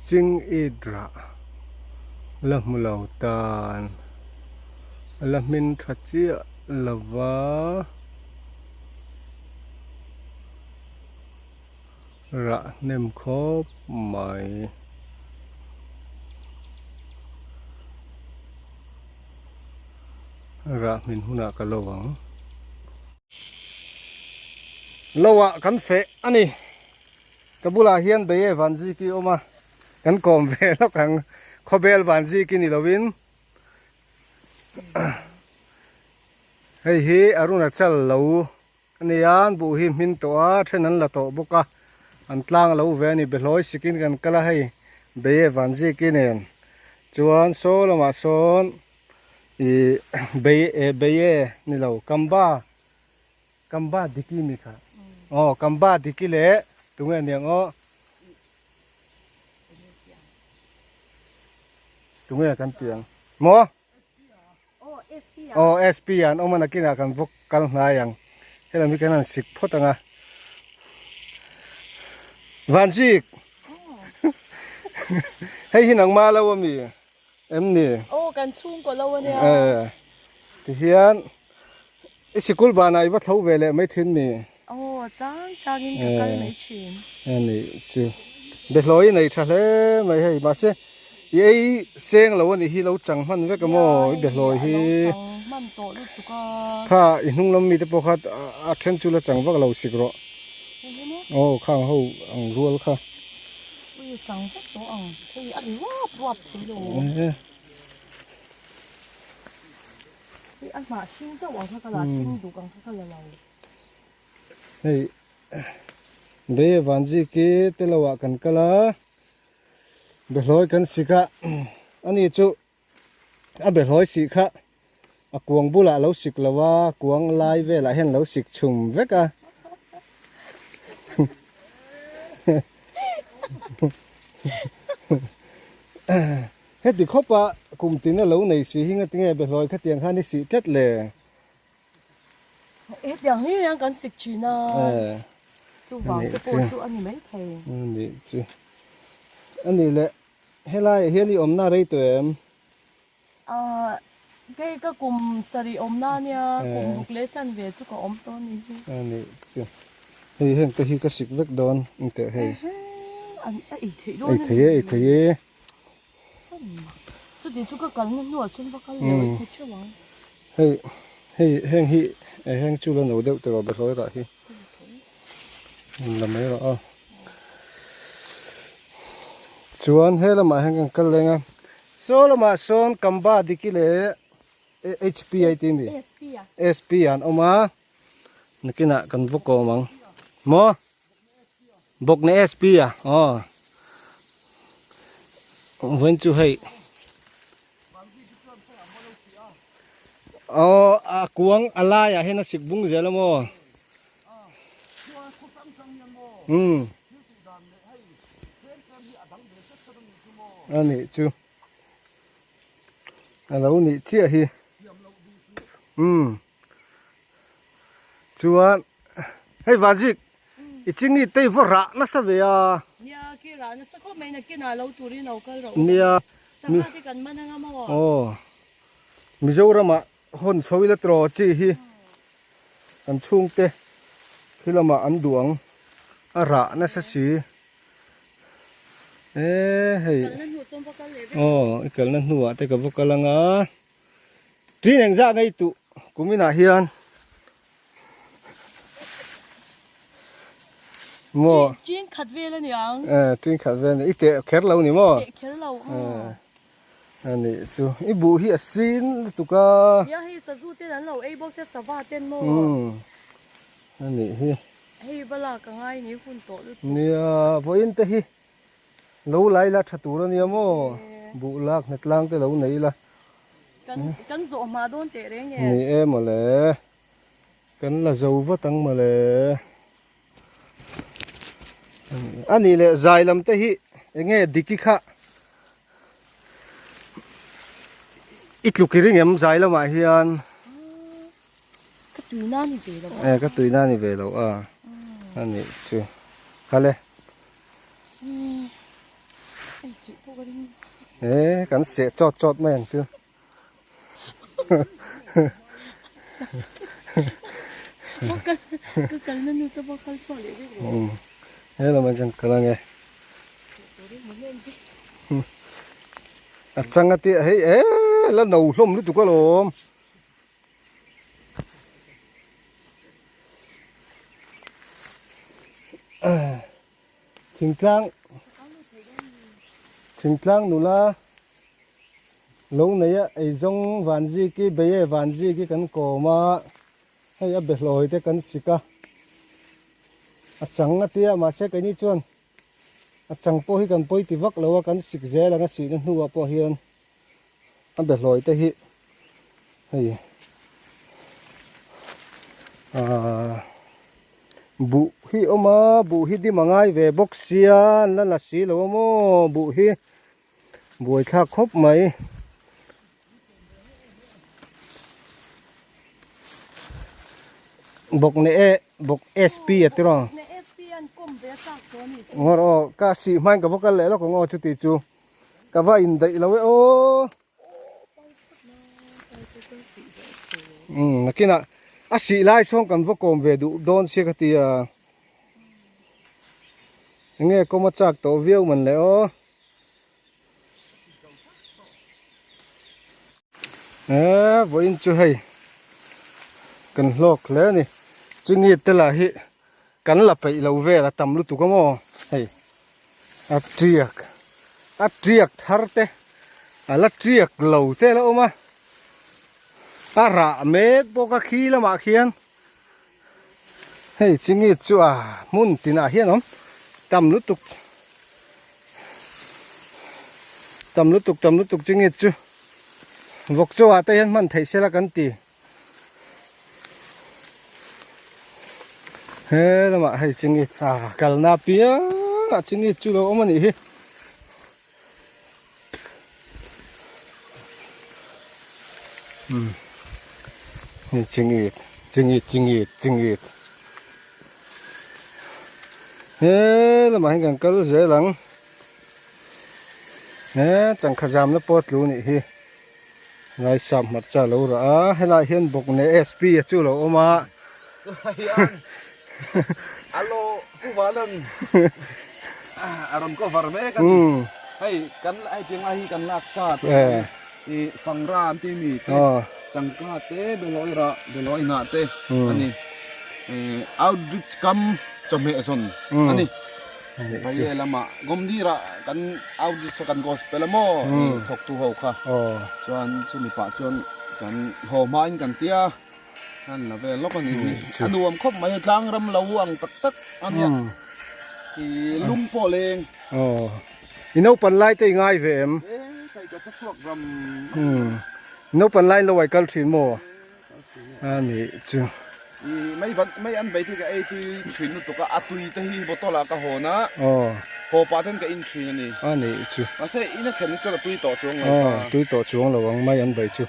Ching it rah la hmu lo tan a la hmin tha chiah lo va. Rah hnem khawp mai. Rah hmin hunah ka lo ang. Lo ah kan feh a ni. Ka bulah hian Beye Vanziki awm a, kan kawm ve lawk ang. Khawbel Vanziki ni lovin hei hi Arunachal lo a ni a, an buh hi hmin tawh a, then an la tawh bawk a, an tlang a lo ve a ni. Behlawi sikin kan kal a hei Beye Vanziki nen chuan saw lamah sawn ih Beye Beye ni lo Kamba Kamba Diki mi kha aw Kamba Diki leh tunge aniang aw tunge kan tih ang maw aw SP an awm a nakinah kan vawk kal hnai ang helam hi kan han sik phawt ang a Vanzik hei hi nangmah lo ami em ni? Aw kan chhungkaw lo ania. Eh tihian i sikul banah i va tho ve leh mai thin mi? Aw chang changin ka kal mai thin. Eh ni chu behlawi nei tha hle mai hei mahse i ei seng lo anih hi lo chang hman vek a maw i behlawi hi. Nia hei a lo chang hman tawh lutuk a. Kha i hnung lam mite pawh kha a then chu la chang vak lo sik rawh. Aw khang ho ang rual kha. Ui chang vek tawh ang hei a ri ruap ruap thei lo. Hei a hnah hring deuh ang kha ka la hring duk ang kha ka la lo. Hei Be Vanji ki te lo ah kan kal a Behlawi kan sik a ani chu a behlawi sih kha a kuang bulah a lo sik lo a kuang lai velah hian a lo sik chhum vek a heti khawpa kum tin a lo nei si hi ngatinge behlawi khatiang khan i sih tlat le. Hetiang hi hian kan sik thin a chuvang te pawh chu a ni maithei. A nih chu a nih leh. Helaiah hian i awmna rei tawh em? Ahh, kei ka kum sarih awmna ania, kum ruk leh chan ve chu ka awm tawh a nih hi. A nih chu. Hei heng te hi ka sik vek dawn ang teh hei. Ehe, an a ei theih dawn a ni. Ei thei e, ei thei e. Chuti chu ka kalna hnuah chuan va kal leh ei thei theuh ang. Hei, hei heng hi heng chu la no deuh tawh behlawi rah hi. La mai rawh a. Chuan he lamah hian kan kal leng a. Saw lamah sawn Kamba Diki leh HP a ti mi? SP an awm a. Nakinah kan va kawm ang. Maw? Bawkna SP a aw. Vawiin chu hei. Aw a kuang a laiah hian a sik bung zel a maw? Umm a nih chu a lo nih chiah hi umm chuan hei Vanzik i chingni te i va rah nasa ve a. Nia khi rah nasa khawp mai nakinah lo turin lo kal rawh u. Nia sangha te kan man anga maw? Aw Mizoramah hawn chho ila tiraw chi hi. Kan chhungte khi lamah an duh ang a rah nasa si e hei aw i kalna hnuah te ka va kal anga tin engzah ngei tuh kuminah hian maw tin khat vel a ni ang e tin khat vel a ni i teh kher lo ni maw teh kher lo A nih chu i buh hi a sin lutuk a. Nia hei sazu ten an lo ei bawk sia sava ten maw. Umm a nih hi. Hei va lak a ngai ni hun tawh lutuk. Nia vawiin te hi lo lai la tha tur a nia maw buh lak hna tlang te lo nei ila. Kan kan zawh hma dawn teh reng e. Ni e mawle kan la zo vat ang mawle. A nih leh zai lam te hi enge diki kha i tluk i ring em zai lamah hian ka tuina ni ve lo e ka tuina ni ve lo a a nih chu khale. E kan seh chawt chawt mai ang chu. He lamah kan kal ange. A chang a tia hei e la no hlawm lutuk alawm. Thingtlang thingtlang nula lo nei a eizawng Vanziki Beye Vanziki kan kawm a hei a behlawi te kan sik a a chang a tia mahse keini chuan a chang pawh hi kan pawi ti vak lo a kan sik zel ang a sihna hnuah pawh hian a behlawi te hi hei ahh buh hi a awm a buh hi dim a ngai ve bawk sia an la la si lo a maw buh hi buaithlak khawp mai. Bawk ne e bawk sp a ti rawng ngawr aw ka sih hmain ka va kal leh lawk ang aw chuti chu. Ka va indaih lo e aw. Umm nakinah a sih lai sawn kan va kawm ve duh dawn sia ka ti a. Enge kawm a chak tawh viau man le aw. E vawiin chu hei kan hlawk hle a ni. Chungi te lah hi kan la peih lo vel a tam lutuk a maw hei a tiak a tiak thar te a la tiak lo te la awm a a rah mek bawk a khi lamah khian hei chingit chu a hmun tinah hian awm tam lutuk tam lutuk tam lutuk chingit chu vawk chaw ah te hian hman theih sela kan ti. He lamah hei chingit a kalna piangah chingit chu lo awm a nih hi. Umm hei chingit chingit chingit chingit he lamah hian kan kal zel ang he changkha zamna pawh a tlu a nih hi. Ngaisap hmarcha a lo rah a, helaiah hian bawk neh SP a chu a lo awm a. Alo Pu Valan a rawn cover mek a ni. Hei kan hei tiang lai hi kan lak sa te i fangra an tih mi te changka te belawi rah belawi hnah te a ni. Outreach kam chawhmeh zawn a ni. Hei lamah Gomdir ah kan outreach kha kan gospel a maw thawktu ho kha chuan chumi pah chuan kan haw hma in kan tia an la vel lawk a nih hi a nuam khawp mai a tlang ram lo ang tak tak a nia i lung pawh leng i naupan lai te i ngai ve em i naupan lai in lo ai kal thin maw a nih chu. I mai van mai an bei te ka ei tui thin lutuk a, a tui te hi bottle ah ka hawn a, haw pah ten ka in thin a ni. A nih chu. Mahse in a thlen hi chuan a tui tawh chuang lo kha. Aw tui tawh chuang lo ang mai an bei chu.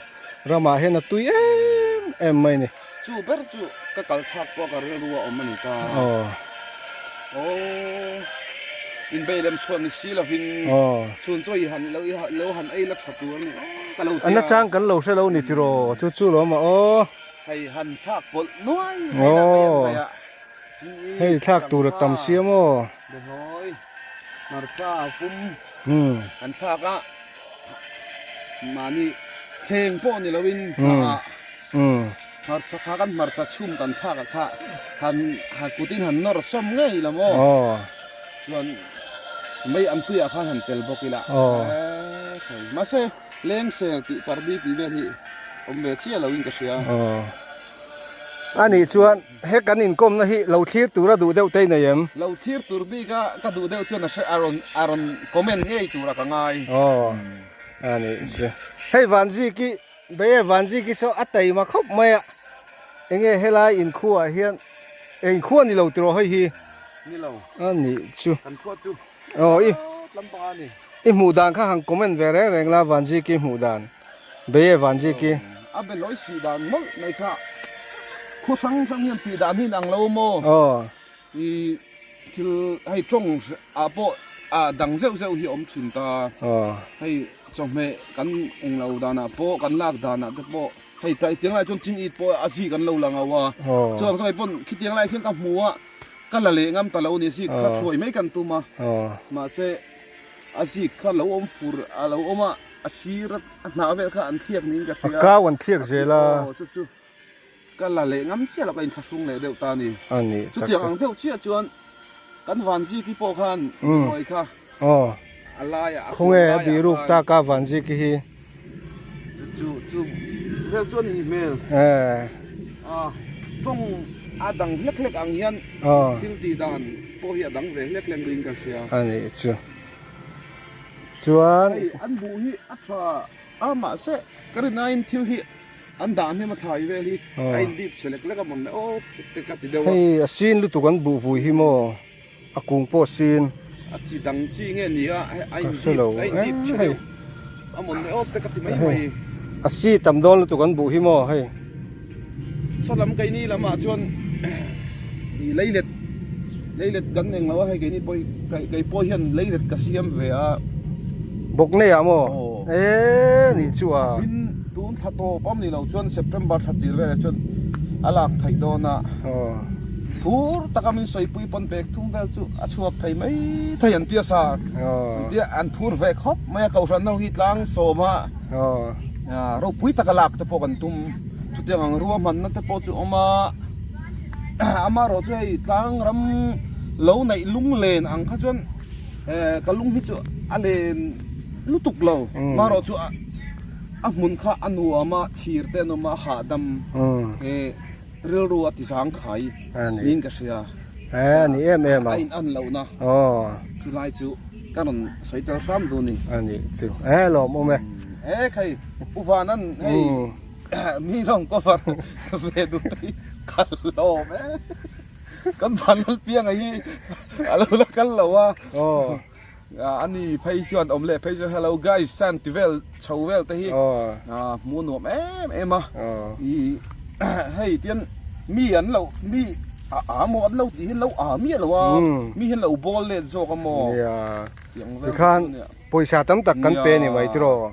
Ramah hian a tui em em mai a ni. Chu ber chu ka kal chhak pawh ka rilru a awm a ni ta. Aw. Aw inbei lem chhuah ni si lovin chhun chaw i han lo i lo han ei la tha tur a ni aw ka lo tia. A nachang kan lo hre lo ni tiraw chu chu lo awm a aw. Hei han thlak pawlh nuai mai la mai an mai a ching i Hei thlak tur a tam sia maw. Behlawi hmarcha pum kan thlak a mahni thleng pawh ni lovin hnah ah. Hmarcha kha kan hmarcha chhum kan thlak ah kha han han kutin han nawr sawm ngei la maw? Chuan mei an tuiah khan han tel bawk ila thei. Mahse lengsel tih pardi tih vel hi awm ve chiah lo in ka hria. A nih chuan he kan inkawmna hi lo thlir tura duh deuh te i nei em? Lo thlir tur bik a ka duh deuh chuan a hre a rawn a rawn comment ngei tura ka ngai. A nih chu. Hei Vanziki Bei e Vanziki saw a taima khawp mai a, enge helai inkhuaah hian e inkhua ni lo tiraw hei hi? Ni lo. A nih chu. Kan khua chu. Aw i. Tlampanga a ni. I hmuh dan kha han comment ve reng reng la Vanziki hmuh dan. Bei e Vanziki. A be lawi sih dan mawlh mai kha. Khu hrang hrang hian tih dan hi inang lo maw? Aw. I thil hei tawng ah pawh. A dang zeuh zeuh hi awm thin ta. Hei chawhmeh kan englo danah pawh kan lak danah te pawh hei tlai tiang lai chuan ching it pawh a zik an lo la ngau a. Chuang chuan kei pawn khitiang lai khian ka hmu a, ka la leh ngam ta lo a ni zik kha thuai mai kan tum a. Mahse a zik kha lo awm fur a lo awm a, a sir a hnah vel kha an thliak niin ka hria. A kau an thliak zel a. Aw chu chu Ka la leh ngam chiah lo, ka inthlahrung leh deuh ta a ni. A ni tak Chutiang ang deuh chiah chuan kan Vanziki pawh khan Hnuai kha a laiah a Khawnge a bihruk tak a Vanziki hi? Chu chu chu vel chu a nih hmel. A tawng a dang hlek hlek ang hian thil tih dan pawh hi a dang ve hlek hlek niin ka hria. A nih chu. Chuan. Hei an buh hi a tha A mahse ka rin aiin thil hi an dah hnem a thlai vel hi a in dip chhe lek lek a mawn le aw te ka ti deuh a. Hei a sin lutuk an buh vui hi maw a kung pawh a sin. A chi dang chi nge ni a a in dip a in dip chhe deuh a mawn le aw te ka ti mai mai. A si tam dawn lutuk an buh hi maw hei. Saw lam keini lamah chuan ih leilet leilet kan eng lo a hei keini pawh hi kei pawh hian leilet ka siam ve a. Bawk nei ah maw? Eee nih chu a. Tin tun thla tawp awm ni lo chuan September thla tir velah chuan a lak theih dawn a. Phur taka min sawipui pawn bag thum vel chu a chhuak thei mai thei an ti a sa. An tia an phur ve khawp mai a kohhran ho hi tlang sawm a. Ropui taka lak te pawh kan tum. Chutiang ang ruahmanna te pawh chu a awm a, amaherawh chu hei tlang ram lo neih lung len ang kha chuan ka lung hi chu a len lutuk lo. Amaherawh chu a hmun kha a nuam a, thir te an awm a, a hahdam rilru a ti zangkhai niin ka hria. A ni em em ang. A in an lohna chulai chu ka rawn sawi tel hram duh a ni. A ni chu e lawmawm e. E khai U Vanan hei. Mi lawng cover ve duh te hi ka lawm e. Kan Vanlal pianga hi a lo la kal lo a. Ani phei chuan awm leh phei chuan hello guys san ti vel chho vel te hi hmuh nuam em em a. Hei tian mi an lo mi a a maw an lo tih hi an lo a miah lo a. Mi hian lo bawl let zawk a maw. Tiang vel chu nia. Pawisa tam tak kan pe ni mai tiraw.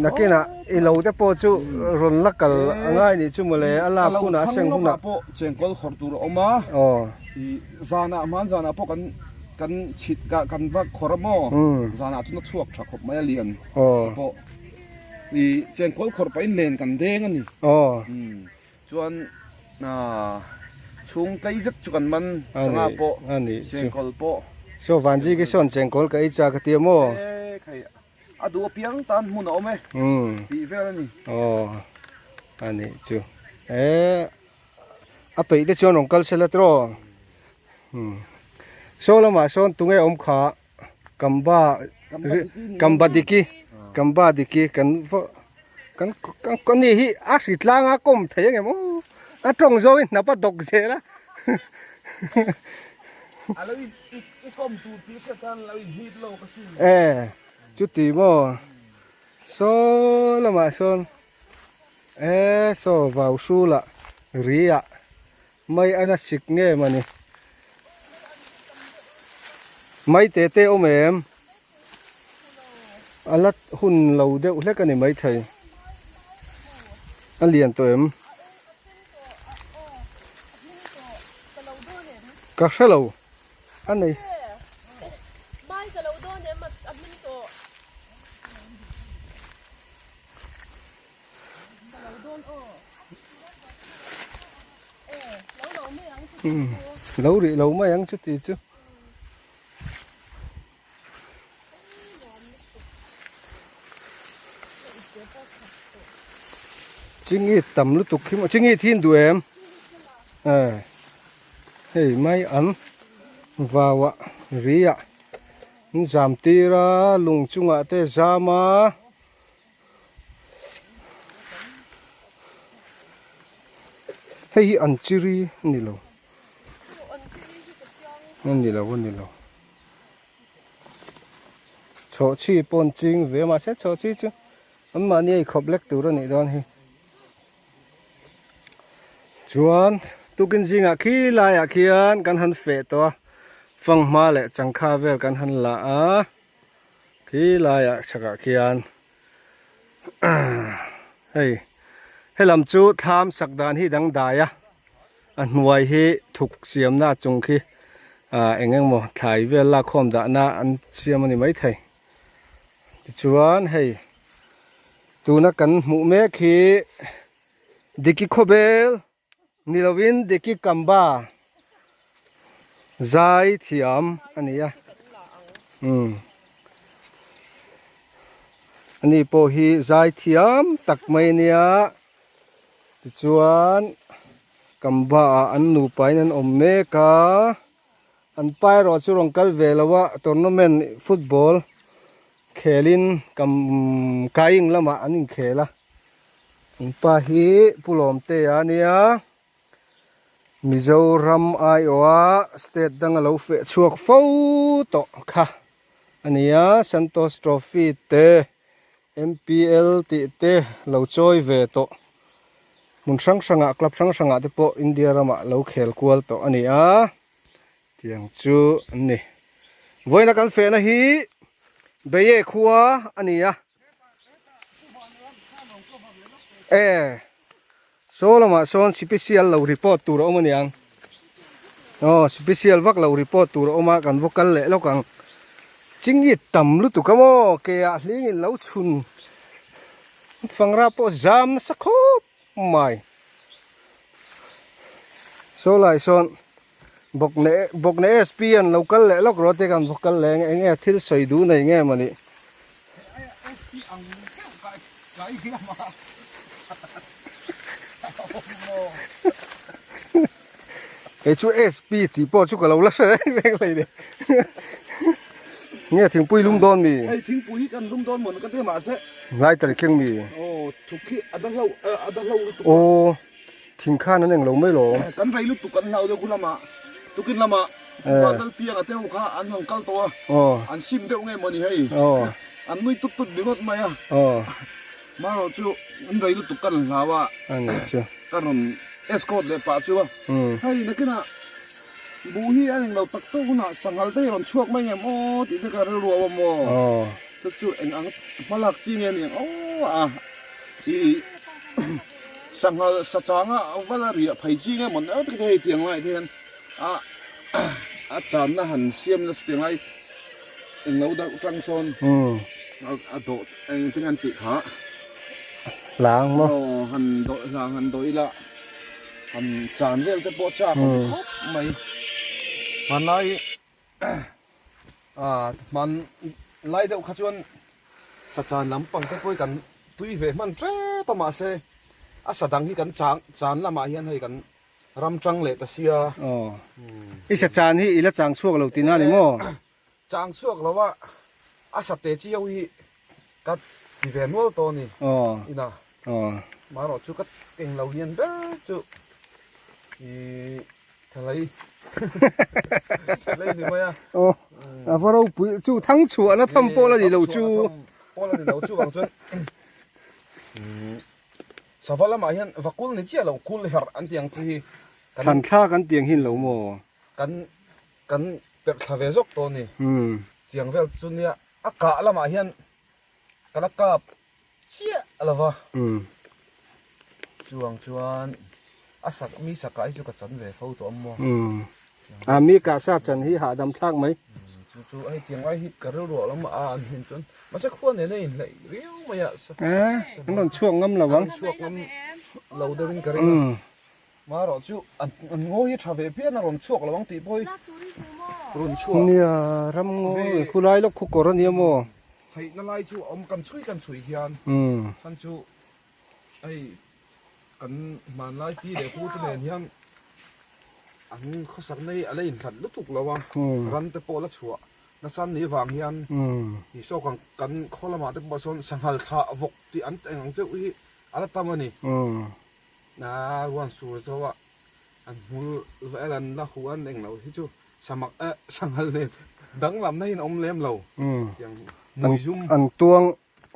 Nakinah i lo te pawh chu rawn la kal a ngai nih chu mawle a lak hunah a seng hunah. Pawh chengkawl khawrh tur a awm a. Zanah hman zanah pawh kan kan chhit kan va khawrh a maw. Zanah chuan a chhuak tha khawp mai a lian pawh. I chengkawl khawrh pahin len kan deng a ni. Chuan chhung tlei zet chu kan man sangha pawh chengkawl pawh. Saw Vanji khi sawn chengkawl ka ei chak a tia maw? E khai a duh apiang tan hmun a awm e tih vel a ni. Aw a nih chu e a peih te chuan rawn kal sela tiraw saw lamah sawn tunge awm kha Kamba Kamba diki Kamba diki kan va kan kan ni hi a hri tlang a kawm thei ang em aw a tawng zawngin hnap a dawk zel a e chuti maw saw lamah sawn e saw vau hrulah ri ah Mai a na sik nge mawni. Mai te te awm em? A la hun lo deuh hlek a ni maithei. A lian tawh em? Ka hre lo. A nei. Lo rih lo mai ang chuti chu. Chingit tam lutuk khi maw chingit hi an duh em? Hei mai an vauah riah an zam tir a lung chungah te zam a. Hei hi an chiri a ni lo a ni lo a ni lo chhawhchhi pawh an ching ve a mahse chhawhchhi chu anmahni a inkhawp lek tur a nih dawn hi chuan tukin zingah khi laiah khian kan han feh tawh a. Fanghma leh changkha vel kan han la a, khi laiah chhakah khian hei helam chu thlam sak dan hi dangdai a, a hnuai hi thuk siamna chung khi ah eng engemaw thlai vel lakkhawm dahna an siam a ni maithei. Tichuan hei tuna kan hmuh mek hi Diki khawbel Ni lovin Diki Kamba zai thiam a ni a. Umm. Ani pawh hi zai thiam tak mai a nia. Tichuan Kamba ah an nupa in an awm mek a. An pa erawh chu rawn kal ve lo a, tournament football khelin kam kaing lamah an inkhel a. An pa hi Pu Lawmtea a nia, Mizoram aiawha state danga lo feh chhuak fo tawh kha a nia, Santosh Trophy te, MPL tih te lo chawi ve tawh hmun hrang hrangah club hrang hrangah te pawh India ramah lo khel kual tawh a ni a, tiang chu an ni. Vawiina kan fehna hi Beye khua a ni a. E saw lamah sawn special lo report tur a awm aniang aw special vak lo report tur a awm a kan va kal leh lawk ang chingit tam lutuk a maw ke ah hling in lo chhun fangra pawh zam nasa khawp mai saw lai sawn Bawkne Bawkne SP an lo kal leh lawk rawh te kan va kal leh eng enge thil sawi duh nei nge maw ni. Kei chu SP tih pawh chu ka lo la hre reng reng hlei ni. Nge thingpui lum dawn mi? Hei thingpui hi kan lum dawn maw ka ti mahse. Lighter keng mi? Aw thuk hi a da hlo a da hlo lutuk. Aw. Thing khan an englo mai lo. Kan rei lutuk kan hlau deuh khu lamah tukin lamah Vanlal pianga te ho kha an rawn kal tawh a, an sim deuh nge mawni hei, an nui tut tut ringawt mai a, marawh chu an rei lutuk kan hlau a, ka rawn escort leh pah chu a, hei nakinah buh hi an englo tak tawk hunah sanghal te hi rawn chhuak mai ngem aw tih te ka rilru a awm aw, chu chu eng ang hmalak chi nge ni ang aw a i. Sanghal sa changa vala riah phei chi nge mawn deuh tak te hei tiang lai te hian a a channa han siam nasa tiang lai eng lo deuh tang sawn a dawh eng te an tih kha hlang maw aw han dawh hlang han dawh ila han chan vel te pawh chak awm khawp mai hmanlai A hman lai deuh kha chuan sachan lampang te pawh hi kan tui ve hman tep a mahse a sa dang hi kan chang chan lamah hian hei kan ram tang leh ta sia. Aw i sachan hi i la chang chhuak lo tihna a ni maw? Chang chhuak lo a, a sa te chi ho hi ka ti ve nual tawh a ni. Aw Ina aw marawh chu ka eng lo hian ber chu i Thalai Thalai ni mai a. Aw a va ropui chu thang chhuahna tham pawh la ni lo chu. Pawh la ni lo chu vang chuan sava lamah hian va kul ni chiah lo kul herh an tih ang chi hi kan Thlan thla kan tiang hin lo maw? Kan kan perh thla ve zawk tawh a ni. Tiang vel chu nia a kah lamah hian ka la kap chiah lo va. Chuang chuan a sak mi sakah hi chu ka chan ve fo tawh ang maw. Umm a mi kah sa chan hi hahdam thlak mai. Chu chu hei tiang lai hi ka rilru ah lam a an hin chuan mahse khua nen a inhleih riau mai a. Eh an rawn chhuak ngam lo ang. An chhuak ngam lo deuh in ka ring a. Marawh chu an ngawi hi tha ve phian a rawn chhuak lo ang tih pawh hi rawn chhuak. Nia ram ngawi khulai lawk khu kawr a nia maw. Theihna lai chu a awm kan chhui kan chhui hian chhan chu hei kan hmanlai pi leh pu te nen hian an khawsak na hi a la inhlat lutuk lo a ram te pawh la chhuah nasa an nih vang hian tih sawk ang kan khaw lamah te pawh sawn sanghal thlah vawk tih an eng ang cheuh hi a la tam a ni. Na ruan sur zo a an hmul vel an la huh an eng lo hi chu samak eh sanghal nen danglamna hi an awm lem lo tiang hmui zum an tuang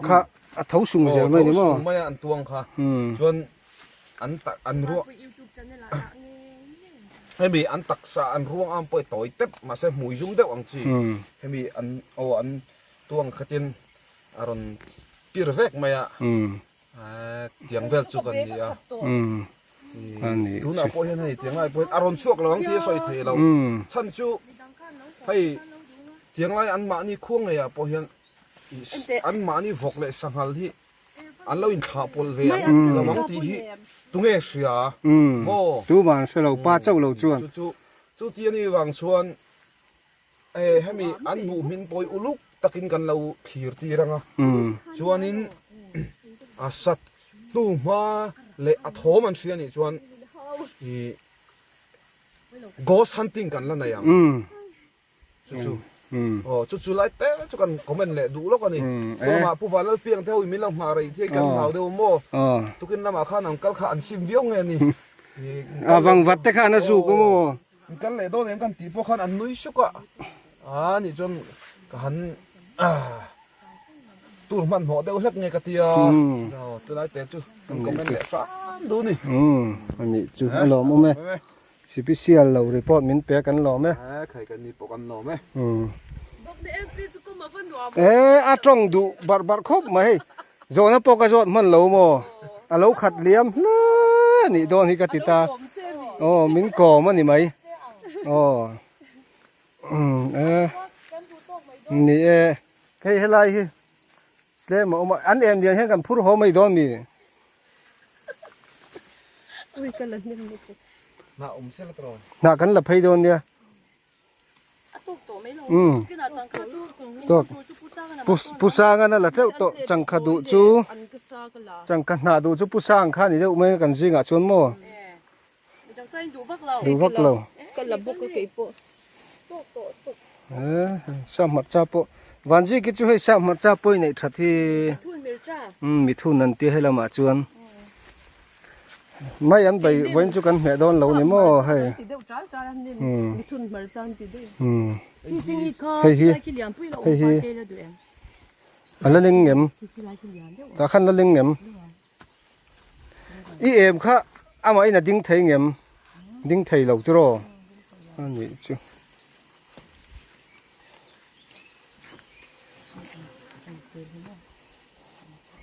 kha a tho sung zel mai ni maw? Aw tho sung mai a an tuang kha chuan an tak an ruah. Hemi an taksa an ruang am pawh hi tawi tep mahse hmui zum deuh ang chi. Hemi an aw an tuang khatin a rawn pir vek mai a. Tiang vel chu kan ni a. Tunah pawh hian hei tiang lai pawh hian a rawn chhuak lo ang tih a sawi thei lo. Chhan chu hei tiang lai an mahni khua ngeiah pawh hian an mahni vawk leh sanghal hi an lo inthlah pawlh ve ang lo ang tih hi tunge hria maw? Tumah an hre lo, pa chauh lo chuan. Chu chu chu ti a nih vang chuan hemi an hmuh hmin pawi uluk takin kan lo thlir tir ang a, chuanin a sat hnu hma leh a thawm an hria nih chuan ih ghost hunting kan la nei ang. Chu chu aw chu chu lai te chu kan comment leh duh lawk a ni. Tunah Pu Vanlalpiang te ho in min lo nghah rei thei kan hlau deuh maw? Tukin lamah khan an kal kha an sim viau nge ni? A vang vat te khan a zuk a maw? In kal leh dawn em kan tih pawh khan an nui suk a, a nih chuan ka han tur hmanhmawh deuh hlek nge ka tia. Aw chulai te chu kan comment leh hram duh ni. A nih chu a lawmawm e. Sipisial lo report min pe kan lawm e. E khai kan ni pawh kan lawm e. E a tawng duh barh barh khawp mai hei. Zawhna pawh ka zawt hman lo maw. A lo khat liam hle nih dawn hi ka ti ta. Aw min kawm a ni mai. Aw e ni e. Hei helai hi tlem a awm a. An em lian hian kan phur haw mai dawn mi. Hnah kan la phei dawn nia. Tawk. Pu Sangan a la teuh tawh changkha duh chu changkha hnah duh chu Pu Sang kha ni deuh mai kan zingah chuan maw. Duh vak lo. Sa hmarcha pawh Vanzi khi chu hei sa hmarcha pawh i neih that hi mithun an tia helamah chuan mai an bei vawiin chu kan hmeh dawn lo ni maw hei hei hi hei hi a la ling ngem tah khan la ling ngem. I em kha amah in a ding thei ngem ding thei lo tiraw a nih chu.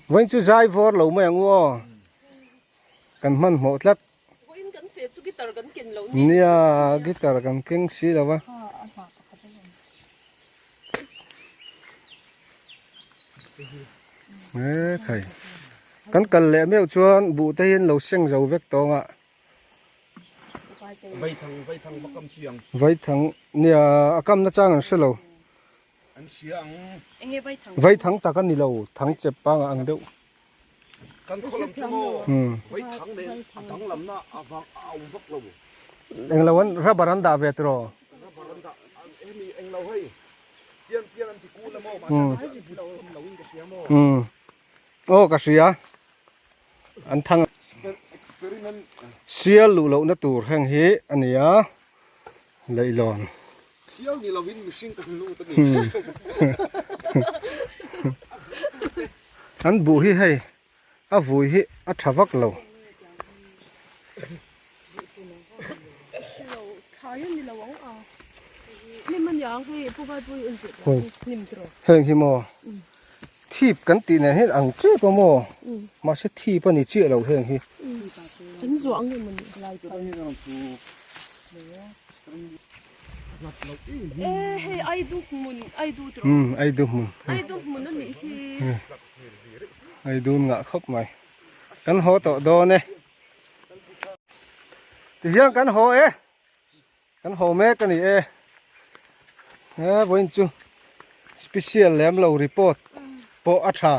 Vawiin chu zai vawr lo mai ang u aw kan hmanhmawh tlat. Nia guitar kan keng si lo va. He khai kan kal leh meuh chuan buh te hian lo seng zo vek tawng a. Vaithang vaithang va kam chiang. Vaithang nia a kam na chang an hre lo. An hria ang. Enge vaithang? Vaithang tak a ni lo thang chep panga ang deuh. Kan khaw lam chu maw vaithang nen a danglam na a vang a awm vak lo. Englo an rubber an dah ve tiraw? Rubber an dah hemi englo hei tiang tiang an ti kul a maw mahse an ti lo awm lo in ka hria maw. Aw ka hria an thang. Experiment. Sial luh lohna tur heng hi a ni a leihlawn. Sial ni lovin mihring kan lut a ni. An buh hi hei a vui hi a tha vak lo. Heng hi maw thip kan tih nen hian ang tep a maw mahse thip a ni chiah lo heng hi. Umm Aidu hmun Aidu ngah khawp mai kan haw tawh dawn e tihian kan haw e kan haw mek a ni e he vawiin chu special lem lo report pawh a tha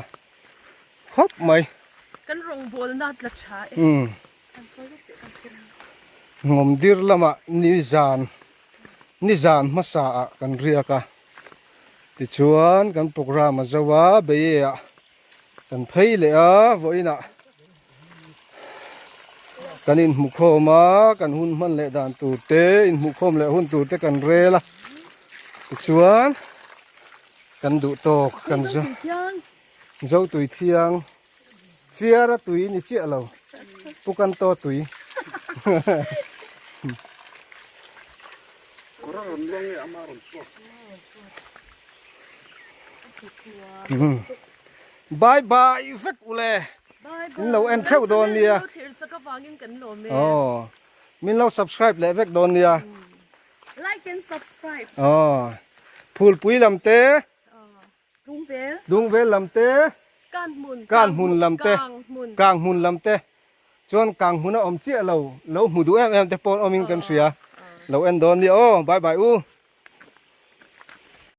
khawp mai kan rawngbawlna tla tha e umm Ngawmdir lamah nizan nizan hmasa ah kan riak a tichuan kan programme a zo a Beye ah kan phei leh a vawiinah kan inhmukhawm a kan hun hman leh dan tur te inhmuhkhawm leh hun tur te kan rel a tichuan kan duh tawk kan zo zo tui thiang Fiara tui ni chiah lo, Pukanto tui. Bye bye vek ule. Min lo en theuh dawn nia. Aw. Min lo subscribe leh vek dawn nia. Like and subscribe. Aw. Phulpui lam te. Lungvel. Lungvel lam te. Kanhmun. Kanhmun lam te. Kanghmun lam te. Chuan kanghmun a awm chiah lo. Lo hmu duh em em te pawn awmin kan hria. Lo en dawn nia aw. Bye bye u.